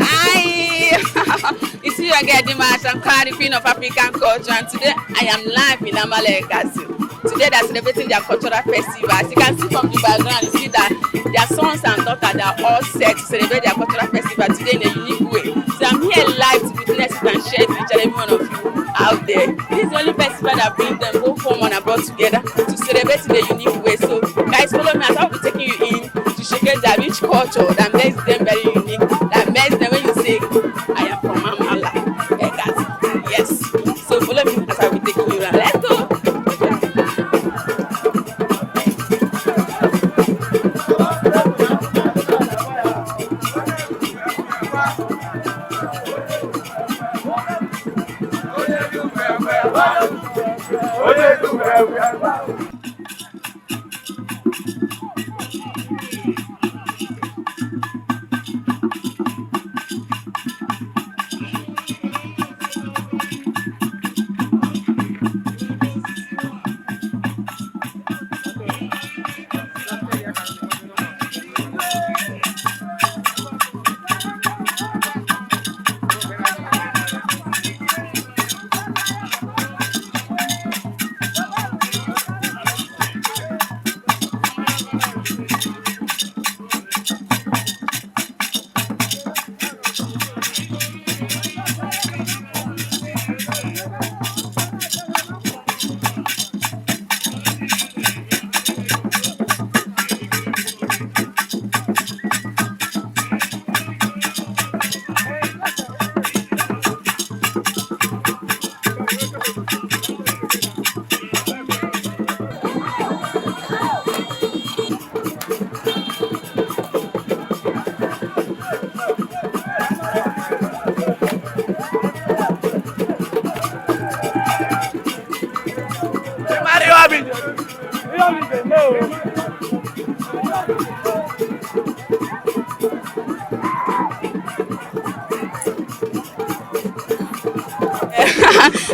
Hi! It's you again, Dimash. I'm Kari, Queen of African Culture, and today I am live in Amala Ekasi. Today they are celebrating their cultural festival. As you can see from the background, you see that their sons and daughters, they are all set to celebrate their cultural festival today in a unique way. So I'm here live to witness it and share it with each and every one of you out there. This is the only festival that brings them both home and abroad together to celebrate in a unique way. So guys, follow me as I'll be taking you in to showcase their rich culture that makes them very unique, that makes them, when you say, "I am from Amala Ekasi." Yes. So follow me as I'll be taking you around. Let's go.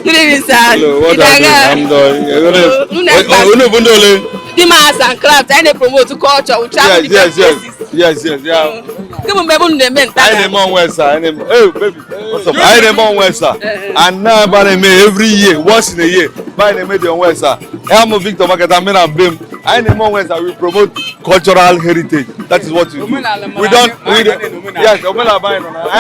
Good evening, sir. Hello, what are you doing? I'm doing. Unu bụ ndị ole? Dimas and Craft, anyị na-promote culture, we travel Yes, different yes. places. Yes, yeah. Gịnị mgbe unu na-eme nta? Anyị na-eme ọnwa esa. Anyị na-eme. Hey, baby, what's up? Anyị na-eme ọnwa esa. And now ebe a na-eme every year, once in a year, ebe anyị na-eme dị ọnwa esa. Ya mụ Victor Maketa, me na be m. Anyị na-eme ọnwa esa, we promote cultural heritage. That is what we do. We don't, we don't, yes, omenala be anyị nọ na.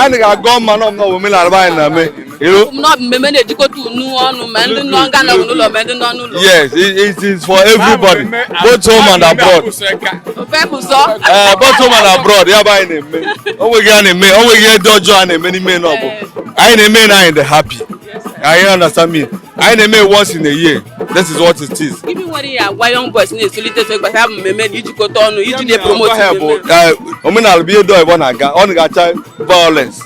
Anyị ga-agọ mma na ọmụna omenala be anyị na-eme. You know? Nọ mmemme na-ejikọta unu ọnụ, ma ndị nọ nga nọ n'ụlọ, ma ndị nọ n'ụlọ. Yes, it is for everybody, both home and abroad. Ofe kwụsọ. Ee, both home and abroad, ya bụ anyị na-eme. O nweghị a na-eme, o nweghị ihe dị ọjọọ a na-eme n'ime na ọ bụ. Anyị na-eme na anyị dị happy. Anyị understand me. Anyị na-eme once in a year. This is what it is. Ibi nwere ihe agwa young boys na-etolite eto gbasara mmemme na ijikọta ọnụ iji na-epromote Gwa ha bụ mmemme. Omenala bụ ihe dị oyibo na-aga, ọ na-acha violence.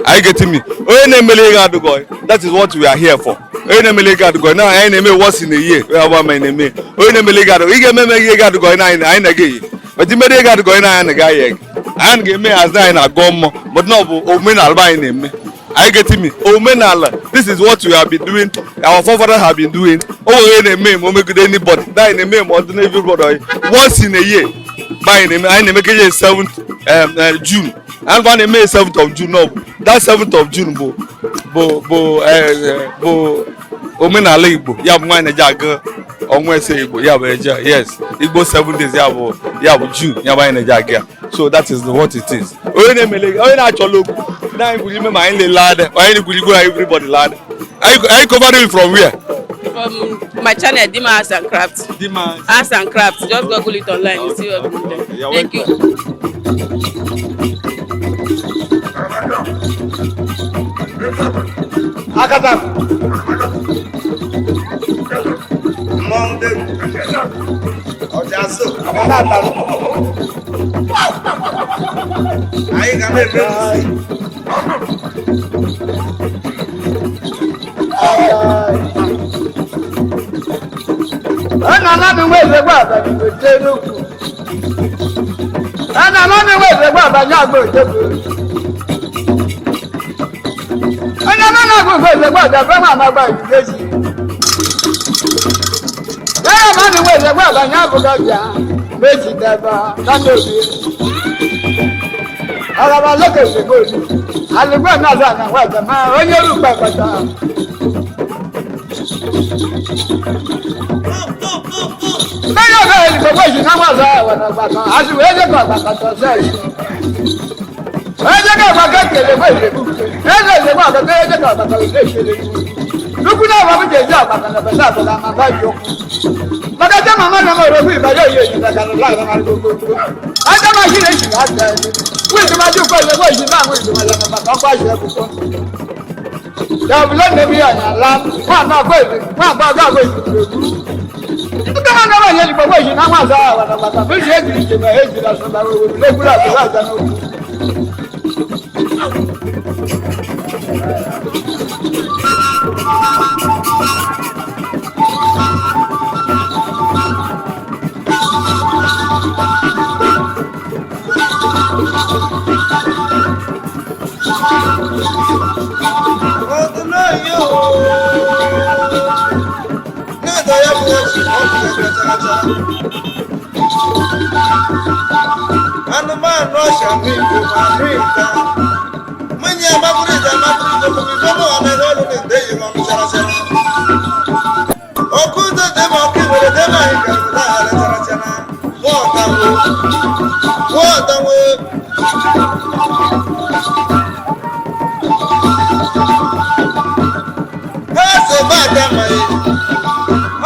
Anyị getting me? Onye na-emeli ego adịgọ, that is what we are here for. Onye na-emeli ego adịgọ, na anyị na-eme once in a year, ya bụ ama anyị na-eme. Onye na-emeli ego adịgọ, ị ga-eme eme ego adịgọ na anyị na-aga eyi. But imeri ego adịgọ na anyị na-aga eyi. Anyị ga-eme hazi anyị na-agọ mmụọ, but na ọ bụ omenala bụ anyị na-eme. Are you getting me? Omenala, this is what we have been doing. Our forefathers have been doing. O nwere na-eme ma o megide anybody. That na-eme ma ọ dị na everybody. Once in a year. Ba anyị na-eme, anyị na-eme keje 7th June. And ba na-eme 7th of June no. That 7th of June bụ omenala Igbo. Ya bụ nwaanyị na-eji aga ọnwa ese Igbo. Ya bụ eje, yes. Igbo 7 days ya bụ June. Ya bụ anyị na-eji aga ya. So that is what it is. Onye na-emele, onye na-achọla okwu na anyị kwuru ime ma anyị lele adị, anyị kwuru igwe everybody lad. Anyị cover it from where? From my channel, Dima Arts and Craft. Dima Arts and Craft. Just Google it online. You see what Okay, there. You're Thank you. Akata. Monday. Ọjà so. Akata àtàlù. Anyị ga na-eme nsi. Ẹnà alámi wé ìṣègùn àbàmì kò dé lókù. Ẹnà alámi wé ìṣègùn àbàmì àgbò òjòkó. Ẹnà alámi àgbò ìṣègùn àjàfẹ́ máa ma gba ìdílé sí. Ẹnà alámi wé ìṣègùn àbàmì àbùkà bíà méjì dẹ́gbà lánàá òbí. Araba lókè ìṣègùn òní. Àlùgbò náà sàn àwọn àjàmá onye olùkọ́ ẹ̀kọ́ta. Lẹ́yìn ọ̀gá ìgbòho yìí náà wọ́n sọ àwọn ọ̀gbà kan àti wọ́n ẹ̀jẹ̀ kan ọ̀gbà kan tó sẹ́yìn. Ẹ̀jẹ̀ kan ọ̀gbà kan kèlè fún ìlú. Ẹ̀jẹ̀ ìlú ọ̀gbà kan ẹ̀jẹ̀ kan ọ̀gbà kan lè ṣe lè ṣe. Lukú náà wọ́n fi jèjì ọ̀gbà kan lọ́bẹ̀ sáà bọ̀dá máa bá yọ. Bàtà jẹ́ màmá náà mọ̀ òrògùn ìbàjẹ́ òye ìjìnlẹ̀ kan láàrin máa gbogbo. Ẹjẹ́ máa ṣí lè ṣì láti ẹni. Wọ́n ìdí máa dúpọ̀ ìṣẹ́gbọ́ ìṣẹ́ náà wọ́n ìdí máa lọ́nà bàtà ọkọ̀ àṣẹ púpọ̀. Dàbí lónìí bí ọ̀yàn ńlá, wọ́n àgbà ọgọ́ ìlú, wọ́n àgbà ọgọ́ ìlú. Ndị mmadụ ọbanye ji gbogbo ji na nwaza awara gbata bụ ji ejiri njem ejiri asụba legburu abụrụ aja n'okwu. Ọdún náà yóò. Náà ya bụ ọchị ọkụ kacha. Anụmanụ ọcha mmiri ma nri nta. Mmanya amabụrụ ije amabụrụ ije mgbe ọmụ anaghị ọrụ na-ede yi ma chara chara. Ọkụ ụzọ dị ma ọkụ nwere dị ma anyị gara na chara chara. Nwọtanwo. Nwọtanwo. Eze gbada ma ye.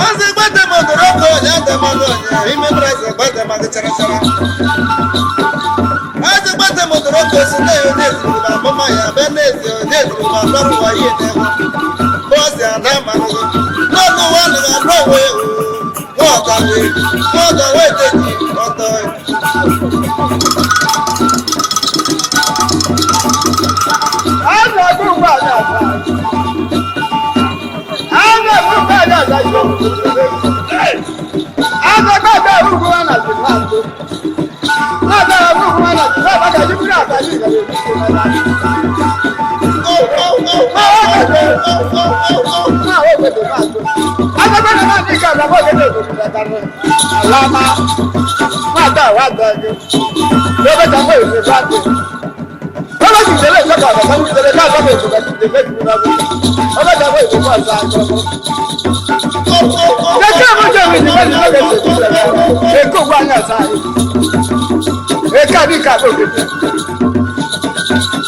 Eze gbada ma dọrọ ọkọ ọnya adama n'ọnya ime mara eze gbada ma gị chara chara. Eze gbada ma dọrọ ọkọ si na onye ezuru ma abụma ya be na eze onye ezuru ma akpọrọ ụwa ihe na-ewu. Bọ́ọ̀sì àná ma nụgụ. N'ọnụ ụwa nụgụ anụ onwe ewu. Nwọtawe. Nwọtawe eteji ọtọ. A na-egbu mgbe a na-asa. A na-egbu mgbe a na-asa ihe A na-egbu mgbe a ugwu a na-asị na-atụ. Na-aga ugwu a na-asị na-aba ka jiburu asa ji gara ebi.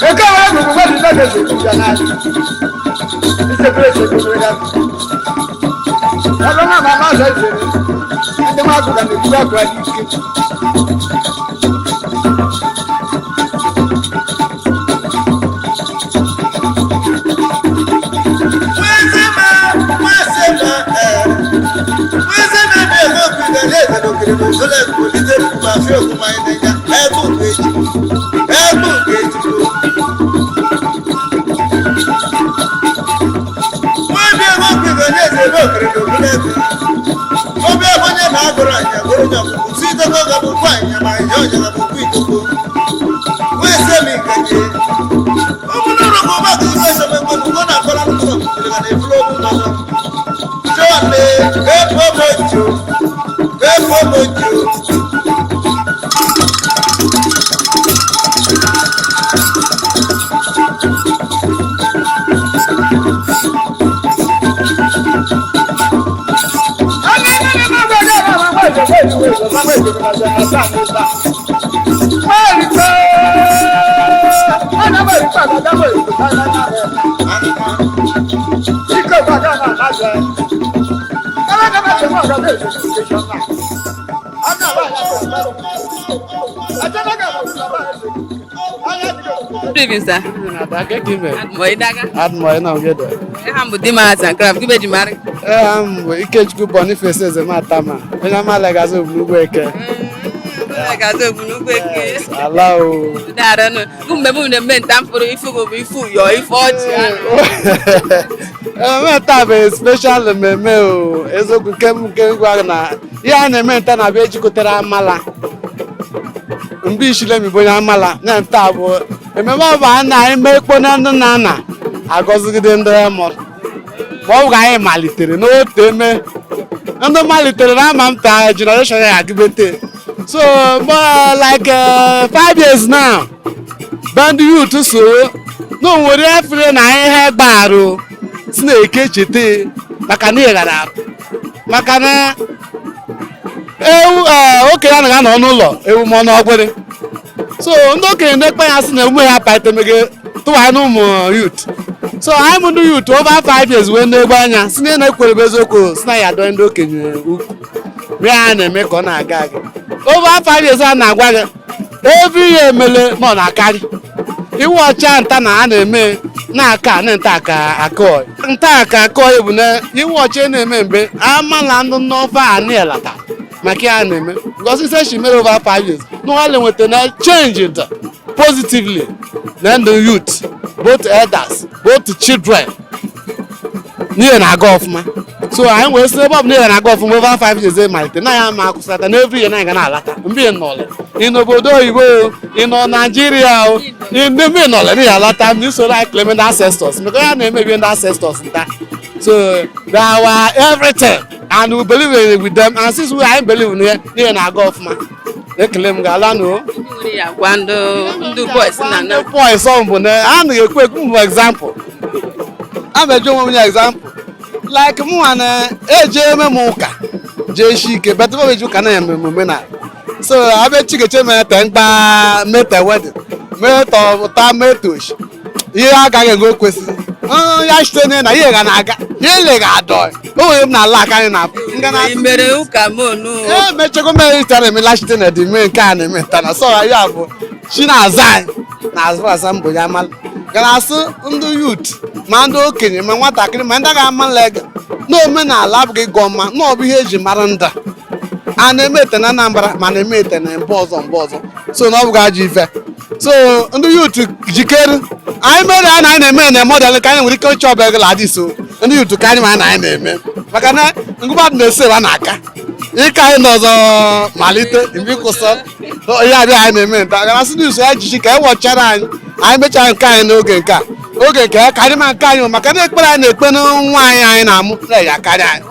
Eke wa gbogbo wọ́n ti lọ́dọ̀ ṣètò ìjọba náà. Ọlọ́run àmà máa sọ ìṣẹ̀lẹ̀ ẹni máa kú kàní kú àgbà ní ike. Good evening, sir. Admoidaga. Admoy na ogede. Aha m bụ Dimas and Craft. Gịbe ji mara. Ee, m bụ Ikechukwu Boniface Ezematama, onye Amala gazi Ogbunugwu Eke. Gazi Ogbunugwu Eke. Ala o. Daaranụ. Gụ mgbe m na-eme nta mfụrụ ifu bụ ifu yọọ ife ọchị. Eme taa bụ special mmemme o. Eziokwu nke m nke gwa na ihe a na-eme nta na-abịa ejikọtara amala. Mgbe ishilemi bụ onye amala na nta bụ ememe ọ bụ a na-eme ekpo na ndị nna nna agọzigide ndị mụrụ. Ma ọ bụ ka anyị malitere n'otu eme ndị malitere na ama m ta generation ya agịbete. So more like 5 years now, band youth so na onwere efere na ihe gbarụ si na eke chete maka na ịghara arụ maka na ewu okenye anaghị anọ n'ụlọ ewu ma ọ n'ọgbịrị. So ndị okenye na-ekpe ya sị na emume ya paitemege tụwa na ụmụ youth. So anyị bụ ndị youth over 5 years wee na-egbe anya si na na-ekwere bụ eziokwu si na ya adọ ndị okenye ukwu mee ya na-eme ka ọ na-aga aga. Over 5 years a na-agwa gị, every year emele ma ọ na-akarị iwu ọcha nta na a na-eme na-aka na nta aka akọ nta aka akọ bụ na iwu ọcha na-eme mgbe amala ndị n'ofe a na-elata maka ya na-eme because ise she mere over 5 years n'ụwa nweta na change positively na ndị youth, both elders, both children, n'ihe na-aga ọfụma. So anyị wee sị ebe ọ bụ n'ihe na-aga ọfụma over 5 years malite na ya ma akwụsịlata na every year na anyị ga na-alata mgbe ị nọle ị n'obodo oyibo o, ị nọ Naijiria o, ị ndị mgbe ị nọle na ya alata ma isoro anyị claim ndị ancestors maka ya na-emebi ndị ancestors nta. So they are our everything and we believe in with them, and since we anyị believe na ihe na-aga ọfụma, ekele m ga-ala nụ. Ndị nwere ya gwa ndị boys na na Ndị boys ọ bụ na a na-ekwu ekwu mbụ example a ma-eji onwe m nye example like mụnwa na-eje eme m ụka jee shi ike bet m eji ụka na-eme omenala. So abịa chikeche mete mkpa mete wedding mete ụta mete oshi ihe agaghị ego kwesịrị ya site na ihe ga na-aga ihe le ga-adọ o nwere m na ala aka anyị na nga na I mere ụka monu. Ee, mechego mere itara eme lachite na dị mee nke a na-eme nta na sọ ya bụ chi na-aza anyị na-azụ asa mbụ ya mala gara asị ndị youth ma ndị okenye ma nwatakịrị ma ndị ga-ama lega na omenala abụghị ịgọ mma na ọ bụ ihe eji mara nda a na-eme ete na Anambra ma na-eme ete na mba ọzọ mba ọzọ. So na ọ bụghị ajọ ife. So ndị youth jikere anyị mere a na anyị na-eme na model ka anyị nwere ike ịchọ ọbịa gị ladị. So ndị youth ka anyị ma na anyị na-eme maka na ngụmadụ na-ese a na-aka ịka anyị n'ọzọ malite mgbe ịkwụsọ ihe abịa anyị na-eme nta gara sị ndị ya jichi ka e wọchara anyị anyị mechara nke anyị n'oge nke a oge nke ya karị ma nke anyị maka na ekpere anyị na-ekpe na nwa anyị anyị na-amụ na ya karịa anyị.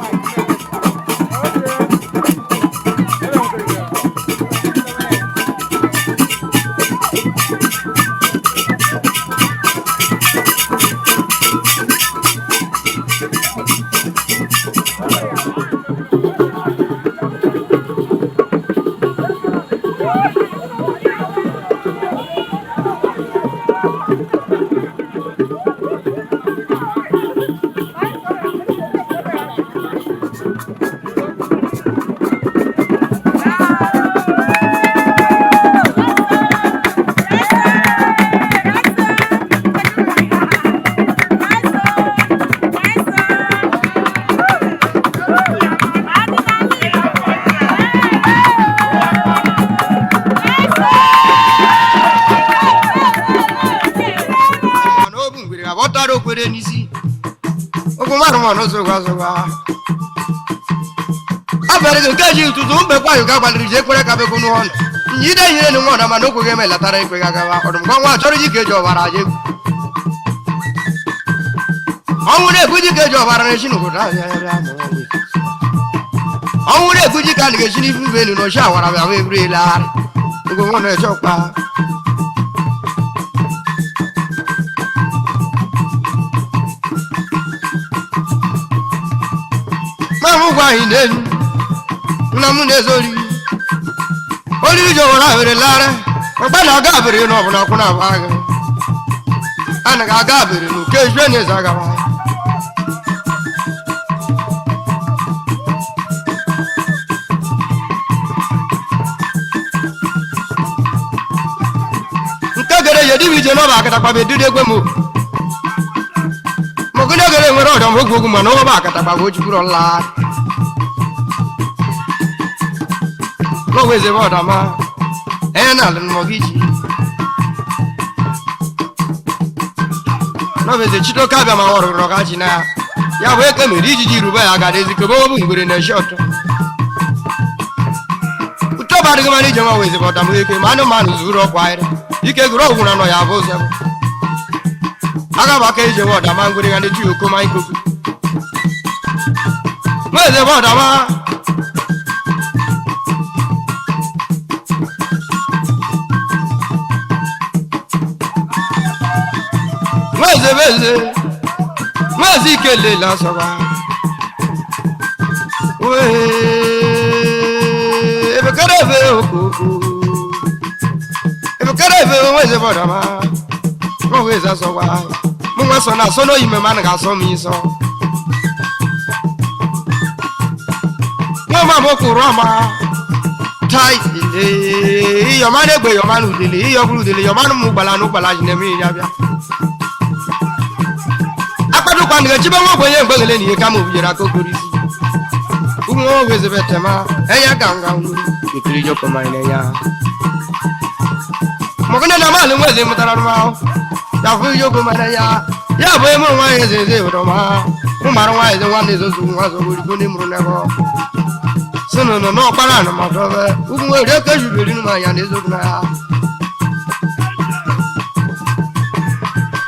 Mana obu ngwere ga bọtara okwere n'isi okwu mmadụ ma n'ụzọ gwa zụgwa abịara gị nke ji ụtụtụ mgbekwa ayụ ga gbalịrị ji ekwere ka bekwu n'ụlọ nyide nyere nụ nwa mana okwu gị emelatara ekwe ga gawa ọdụmgwa nwa chọrọ ji ka eji ọbara aja egwu ọnwụ na-ekwu ji ka eji ọbara na-esi n'obodo abịa bịa mụọ nwa. Ọnwụ na-ekwu ji ka a na-esi n'ifu ụgbọ elu na oshi awara bịa wee buru elegharị ngwe nwa na-eche ọkpa. Mama gwa anyị n'elu nna m na-ezo oriri oriri ji ọwara were lara ọgba na aga abịrị na ọbụla kwụ na abụ agha. Anaghị aga abere n'oke ejue na eze agawa. Nke gere ye dibi ije n'ọba akatakpa bụ edudu egwe m mọgụnye gere nwere ọdọ m ogwu ogwu mana ọba akatakpa bụ ojukwuru ọla n'ọwa eze bụ ọdọma enye na alụ mmọgụ iji n'ọba eze chitoke abịa ma ọ rụrụ ọga ji na ya ya bụ eke mere ijiji rube ya gara ezikobe ọ bụ ngwere na-eshi ọtọ ụtọba adịghị mara ije nwa weze bụ ọdam eke ma anụmanụ zuru ọkwa ahịrị ike gụrụ ọgwụ na nọ ya bụ ụzọ aga m aka ije nwa ọdama ngwere ga ndị chi okoma ikoku nwa eze bụ ọdama nwa eze bụ eze nwa eze ikelela ọsọgwa wee ebekere ebe okoko ebekere ebe nwa eze bụ ọdama nwa wee asọgwa mụ nwa sọ na asọ n'oyi meme anaghị asọ m ịsọ nwa ma m kwụrụ ọma tai ile iyọma na-egbe yọma na udele iyọbụrụ udele yọma na ụmụ gbala na ụgbala ji na-eme iri abịa akpadụkwa na echibe nwa ogbenye mgbeghele na ihe kama obujere aka okporo isi ụmụ nwa wezebe tema enya ga nga ngwuru ekiri joko ma ina ya mọkụna na maazị nweze mụtara nwa ya fụ joko ma ya ya bụ eme nwa eze eze obodo ma mụ mara nwa eze nwanne ezozu nwa zogorigbo ndị mụrụ n'ebe sinu nọ n'ọkpara anụ ma dọbe ugwu nwere oke juru eri ma ya na ezogu na ya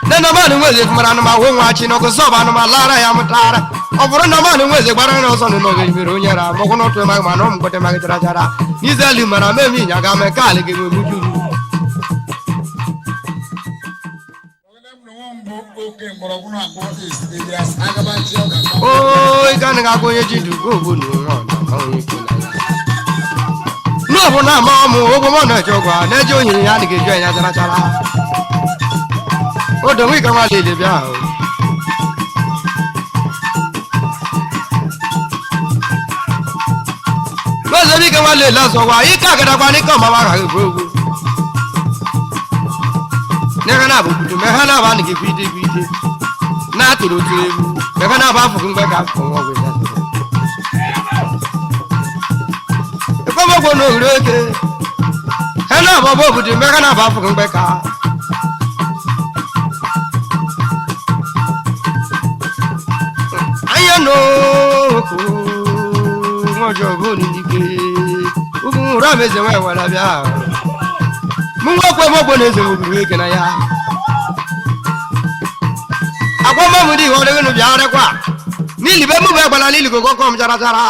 nne na mmadụ nweze mara anụmanụ nwa chi n'ọkụ sọbụ anụmanụ lara ya mụtara ọ bụrụ na mmadụ nweze gbara ya ọsọ n'ụlọ ga-emere onye ra mọkwụ n'otu emaghị mana ọ mgbote maghị chara chara n'izeli mara memi ịnya ga mee ka alị ga-enwe juru. Oo, ị gaghị agwa onye ji ndụ gwa ogbo na onwe ọ na onye kwela ya n'ọbụ na ama ọmụ ụgwọ mọ na-eje ụgwọ na-eje onye ya adịghị eju anya chara chara odo nwa ike nwa lele bịa ahụ. Lọ́sẹ̀ bí kí wọ́n lè lọ́sọ̀ wá, yíká àgàdàgbà ní kàn máa wà rà gbogbo. Nẹ́ka náà bò kutu, mẹ́ka náà bá nìkè fìdí fìdí. Náà tòrò tó ewu, mẹ́ka náà bá fòkún gbẹ́ka fún wọn wẹ̀ lásìkò. Ìkọ́mọ̀gbọ̀n ní òwúrọ̀ èké. Ẹ náà bọ̀ bọ̀ kutu, mẹ́ka náà bá fòkún gbẹ́ka. Anya n'okwu nwọjọ bụ n'ike ugwu ụra meze nwa ewere bịa mụ nwa okwe mọgbo na eze nwobiri eke na ya agwa mmanwụ dị ihe ọdịghị nụ bịa rịkwa n'ilibe mụ bụ egbala n'ili gogo kọm chara chara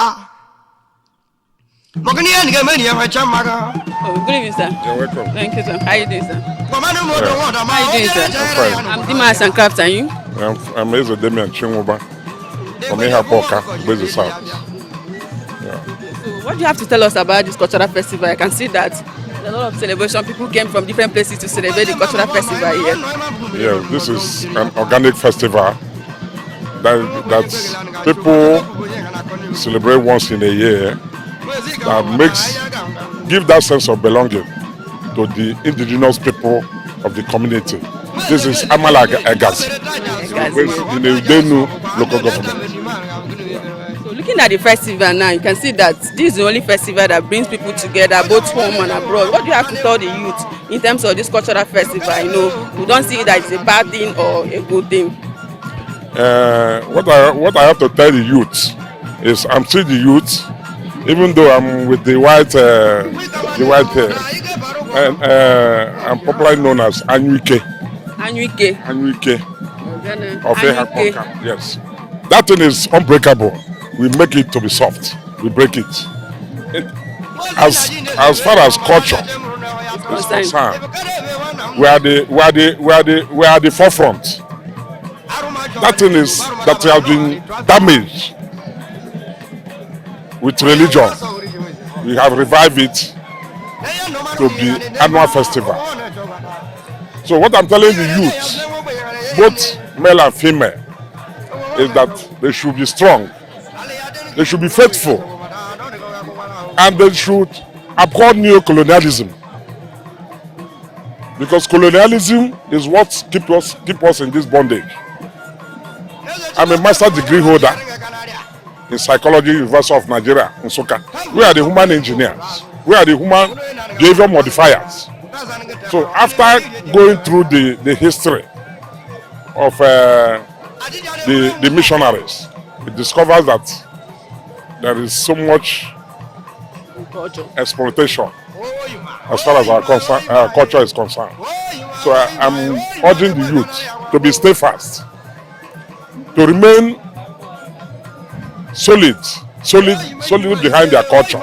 maka n'ihe na ga-eme na ihe nwecha mmaga. Oh, good evening, sir. You're welcome. Thank you, sir. How you doing, sir? Gwamanụ m odo nwa ọdọma How you doing, sir? I'm fine. I'm Dimas and Craft, and you? I'm Eze Damian Chinwuba from Ihapoka, Gbezu South. So, what do you have to tell us about this cultural festival? I can see that there's a lot of celebration. People came from different places to celebrate the cultural festival here. Yeah, this is an organic festival that people celebrate once in a year that makes give that sense of belonging to the indigenous people of the community. This is Amala Egas, in the Udenu local government. So, looking at the festival now, you can see that this is the only festival that brings people together, both home and abroad. What do you have to tell the youth in terms of this cultural festival? You know, we don't see that it's a bad thing or a good thing. What I have to tell the youth is I'm still the youth, even though I'm with the white hair, and I'm popularly known as Anyuike. Anyuike. Anyuike of Anyuike. Ihapoka. Yes, that thing is unbreakable. We make it to be soft. We break it. As far as culture is concerned, we are the forefront. That thing is that has been damaged with religion. We have revived it to be annual festival. So what I'm telling the youth both male and female, is that they should be strong, they should be faithful, and they should abhor neocolonialism. Because colonialism is what keep us in this bondage. I'm a master's degree holder in psychology, University of Nigeria, Nsukka. We are the human engineers. We are the human behavior modifiers. So after going through the history of the missionaries, it discovers that there is so much Culture. Exploitation as far as our culture is concerned. So I'm urging the youth to be steadfast, to remain solid, solid, solid behind their culture.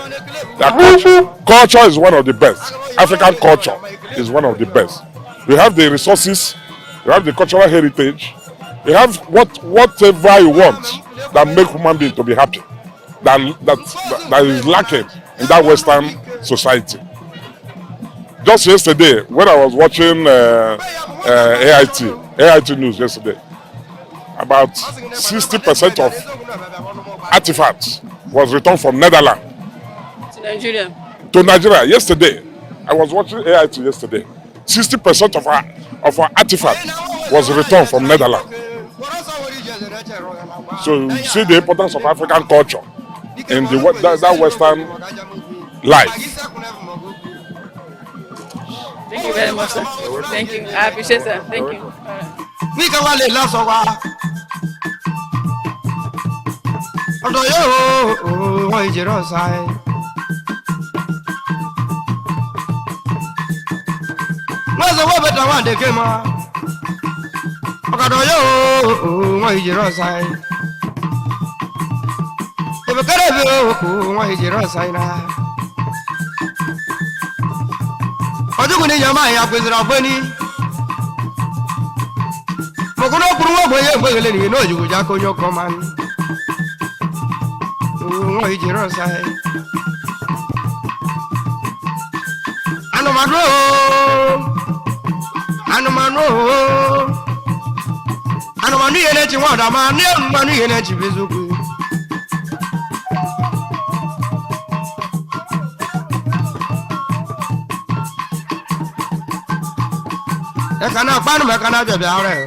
Their culture, culture is one of the best. African culture is one of the best. We have the resources, we have the cultural heritage, we have whatever you want that make human being to be happy, that is lacking in that Western society. Just yesterday, when I was watching AIT news yesterday, about 60% of artifacts was returned from Netherlands To Nigeria. To Nigeria yesterday. I was watching AIT yesterday. 60% of our artifacts was returned from Netherlands. So you see the importance of African culture in that Western life. Thank you very much, sir. Thank you. I appreciate, sir. Thank you. All right. Wíkẹ́ wà lè lásọ wa. Ọ̀dọ̀ yóò wọ́n ìjẹ́rọ̀ ọ̀sà ẹ̀. Wọ́n sọ wọ́n bẹ̀tẹ̀ wọ́n àdèké mọ́. Ọ̀kadà yóò wọ́n ìjẹ́rọ̀ ọ̀sà ẹ̀. Ìbùkẹ́rẹ́ bí wọ́n ìjẹ́rọ̀ ọ̀sà ẹ̀ náà. Ọdún ní yàrá yà pèsè àgbẹ̀ni. Mọ̀kúnná kúrú wọ́n gbé yé gbégbélé nìyẹn náà yòówù já kó yọ kọ́ máa ní. Wọ́n ìjẹ́rọ̀ ọ̀sà ẹ̀. Anụmanụ ooo, anụmanụ ooo, anụmanụ ihe na-echi nwa ọdama, ndị anụmanụ ihe na-echi bụ eziokwu. Ẹ̀ka náà kpánù mẹ́ka náà bịa bịa rẹ̀.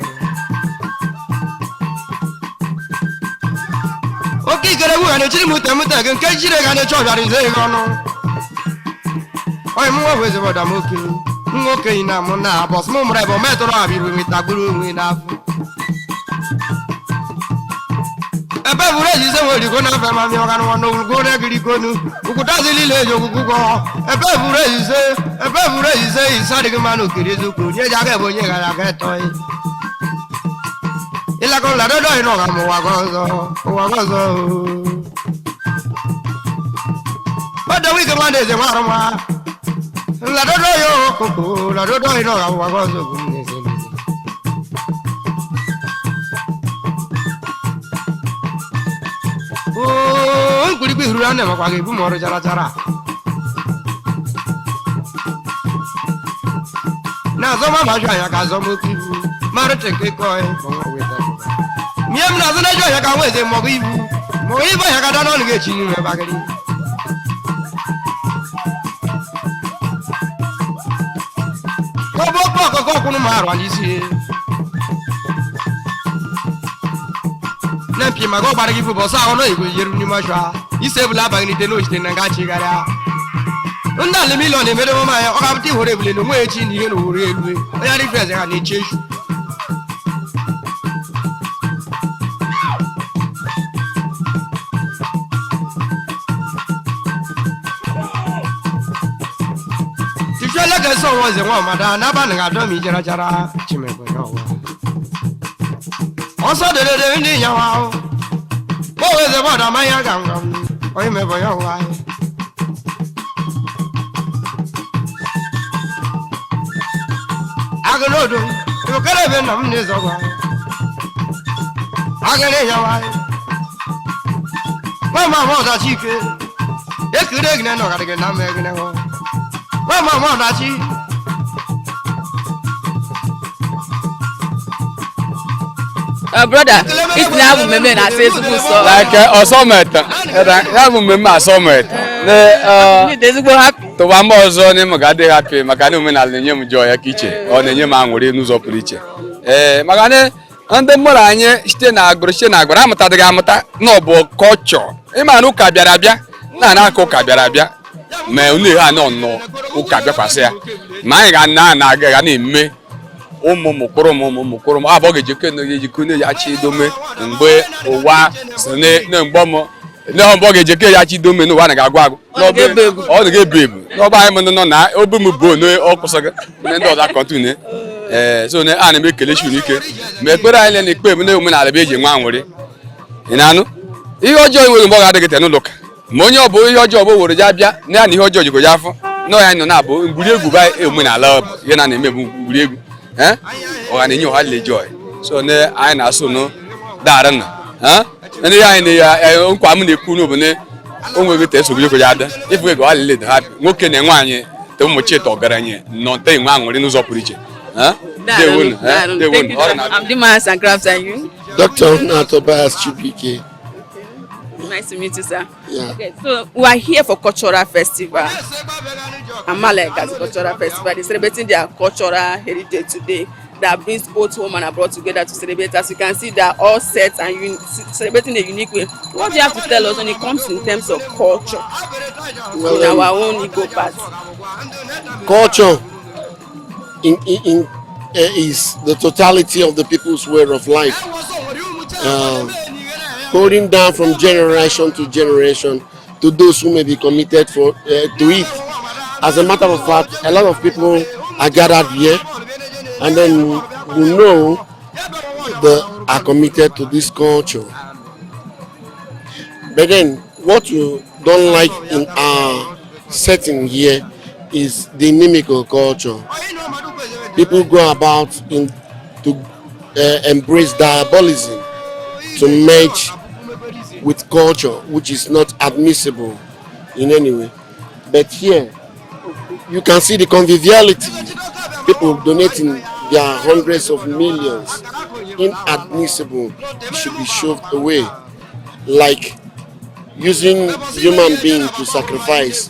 Oke ikere wu na-echiri m ute mute gị nke jire ga na-eche ọbịara ize gị ọnụ. Onye mụ nwa bụ ezigbo ọdam oke nwa okenye na mụ na bọs mụ mụrụ ebe metụrụ abịrị nwetagburu onwe n'afọ. Ebe bụrụ ejize nwe origo na afe mami ọganụ nwa n'ogwugwo na egirigonu ukwutazi niile eji ogwugwu gọ ebe bụrụ ejize ebe bụrụ ejize ise adịghị mma n'okiri eziokwu onye ji aka ebe onye gara aga etọ ịlakọ ladọdọ yìí náà mụ ụwa gị ọzọ ụwa gị ọzọ ọdọ wíìkì máa ń eze nwa arụma ladọdọ yìí ó kòkó ladọdọ yìí náà ụwa gị ọzọ bụ n'eze n'eze. Oo, mkpirikpi huru a na-emekwa gị ebu m ọrụ chara chara na azọma ma jụ anya ka azọmoke ibu mara cheke kọị mie m na-azụ na-eju anya ka nwa eze mọgụ ibu mọgụ ibu anya ka dana ọnụ ga-echi n'ime bagịrị kọbụ okpu ọkụkọ ọkwụnụ ma arụ anyị isi na mpi maka ọ gbara gị bụ ọsọ ahụ na igwe yeru n'ime ọchụ ise ebula abaghị n'ite n'ojite na nga chigharịa ndị ala miliọn emere mama ya ọ ga-abụta ihoro ebule na onwe echi na ihe na owuru elu onye arịfe eze ha na-eche echu tijuola ga-ese ọnwa eze nwa ọmada n'abalị ga-adọ m ijara jara chimekwe n'ọwa ọsọ dedede ndị nyawa ahụ gbanwe eze bọdụ amaghị aga ngam onye mebe ya ọwa anyị. Agụnodo ebekere ebe nna m na-eze ọgwụ anyị agụrụ ịnyawa anyị nwa mama ọdachi ike ekiri egine na ọgadịgị na mma egine hụ nwa mama ọdachi. Brother, itinye abụ mmemme na-asị ezigbo ụsọ. Like ọsọmeta ya bụ mmemme asọmeta. Ndị ezigbo happy. Tụwa mba ọzọ na ịmụ ga-adị happy maka na omenala na-enye m joy ya ka iche, ọ na-enye m aṅụrị n'ụzọ pụrụ iche. Ee, maka na ndị mụrụ anyị site na agbụrụ site na agbụrụ amụtadịghị amụta na ọ bụ kọlchọ. Ịma na ụka bịara abịa na na aka ụka bịara abịa ma unu ha nọ nọ ụka bịakwasị ya, ma anyị ga na na ga na-eme ụmụ mụkpụrụ m ụmụ mụkpụrụ m abụọ ga-ejikọ na-ejikọ na-eji dome mgbe ụwa si na mgbe m na mgbe ọ ga-ejikọ ya chi dome n'ụwa na ga-agwụ agwụ. Ọ ga-ebu ebu. Ọ ga-ebu ebu n'ọba anyị m nọ na obi m bụ one ọ kwụsịghị ndị ndị ọzọ kọntine. Ee, so na ana m ekele chi unu ike ma ekpere anyị na ekpe m na omenala bụ eji nwa aṅụrị. Ị na-anụ ihe ọjọọ enweghị mgbe ọ ga-adịghị te n'ụlọ ụka, ma onye ọ bụ ihe ọjọọ bụ were ya bịa na ya na ihe ọjọọ jikọ ya afọ na ya nọ na-abụ ngwuri egwu bụ omenala, ọ bụ ihe na na-eme bụ ngwuri egwu. Eh, ọha na-enye ọha le joy, so na anyị na-asụ nụ dara na ndị anyị na nkwa m na-ekwu n'obu na o nweghị te esogbu ya ada ifu ego ha lele ha nwoke na nwaanyị te ụmụ cheta ọgaranya nọ nte enwe aṅụrị n'ụzọ pụrụ iche. Eh? Ndewonu, eh? Ndewonu. Ọrụ na- I'm Dimas and Crafts, and you? Dr. Tobias Chubike. Nice to meet you, sir. Yeah. Okay, so we are here for cultural festival. Amalek cultural festival. They're celebrating their cultural heritage today that brings both home and abroad together to celebrate. As you can see, they are all set and celebrating a unique way. What do you have to tell us when it comes in terms of culture Well, in our own Igbo part? Culture in is the totality of the people's way of life, holding down from generation to generation to those who may be committed for to it. As a matter of fact, a lot of people are gathered here, and then we know they are committed to this culture. But then, what you don't like in our setting here is the inimical culture. People go about in to embrace diabolism, to merge with culture, which is not admissible in any way. But here, you can see the conviviality. People donating their hundreds of millions. Inadmissible. It should be shoved away. Like using human being to sacrifice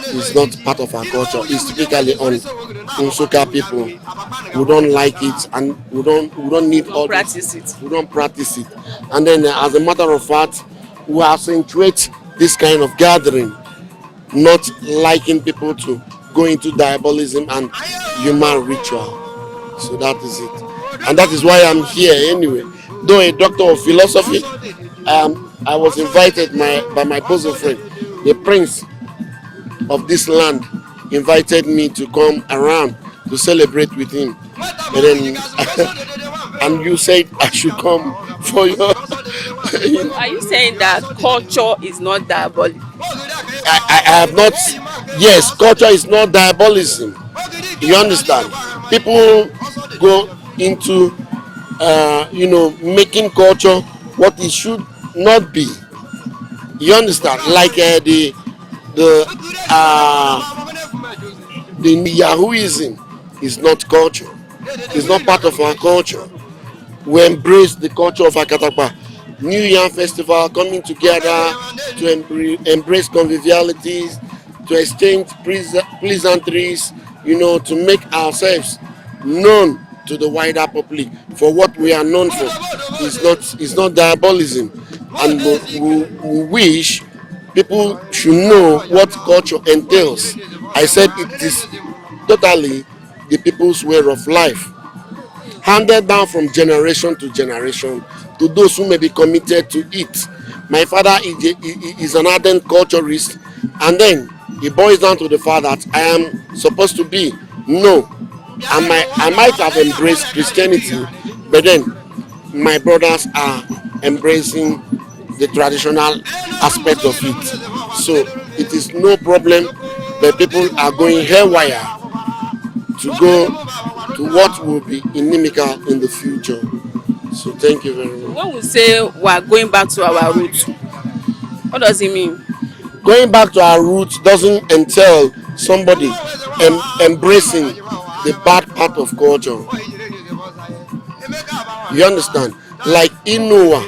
is not part of our culture. It's typically on Nsukka people. We don't like it and we don't need all this. Practice it. We don't practice it. And then as a matter of fact, we accentuate this kind of gathering, not liking people to go into diabolism and human ritual. So that is it. And that is why I'm here anyway. Though a doctor of philosophy, I was invited by my bosom friend, the prince of this land, invited me to come around to celebrate with him. And then, and you said I should come for your. Are you saying that culture is not diabolic? I have not. Yes, culture is not diabolism. You understand? People go into, making culture what it should not be. You understand? Like the Yahooism is not culture. It's not part of our culture. We embrace the culture of Akatakpa. New Yam Festival, coming together to embrace convivialities, to exchange pleasantries, to make ourselves known to the wider public for what we are known for. It's not diabolism. And we wish people should know what culture entails. I said it is totally the people's way of life, handed down from generation to generation to those who may be committed to it. My father is an ardent culturist, and then it boils down to the fact that I am supposed to be. No, I might have embraced Christianity, but then my brothers are embracing the traditional aspect of it. So it is no problem, but people are going haywire to go to what will be inimical in the future. So thank you very much. When we say we are going back to our roots, what does it mean? Going back to our roots doesn't entail somebody embracing the bad part of culture. You understand? Like Inuwa.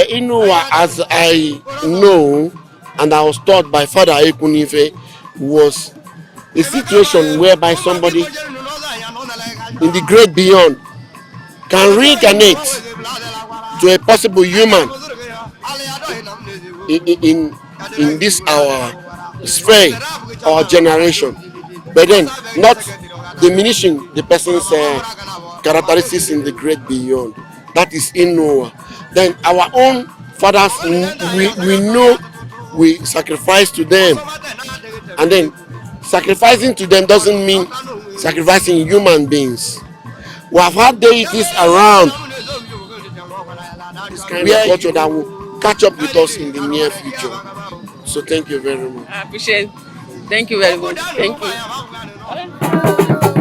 Inuwa, as I know, and I was taught by Father Ekwunife, was a situation whereby somebody in the great beyond can reincarnate to a possible human in this our sphere, our generation, but then not diminishing the person's characteristics in the great beyond. That is Inuwa. Then our own fathers, we know we sacrifice to them, and then sacrificing to them doesn't mean sacrificing human beings. We have had deities around this kind of culture that will catch up with us in the near future. So thank you very much. I appreciate. Thank you very much. Thank you.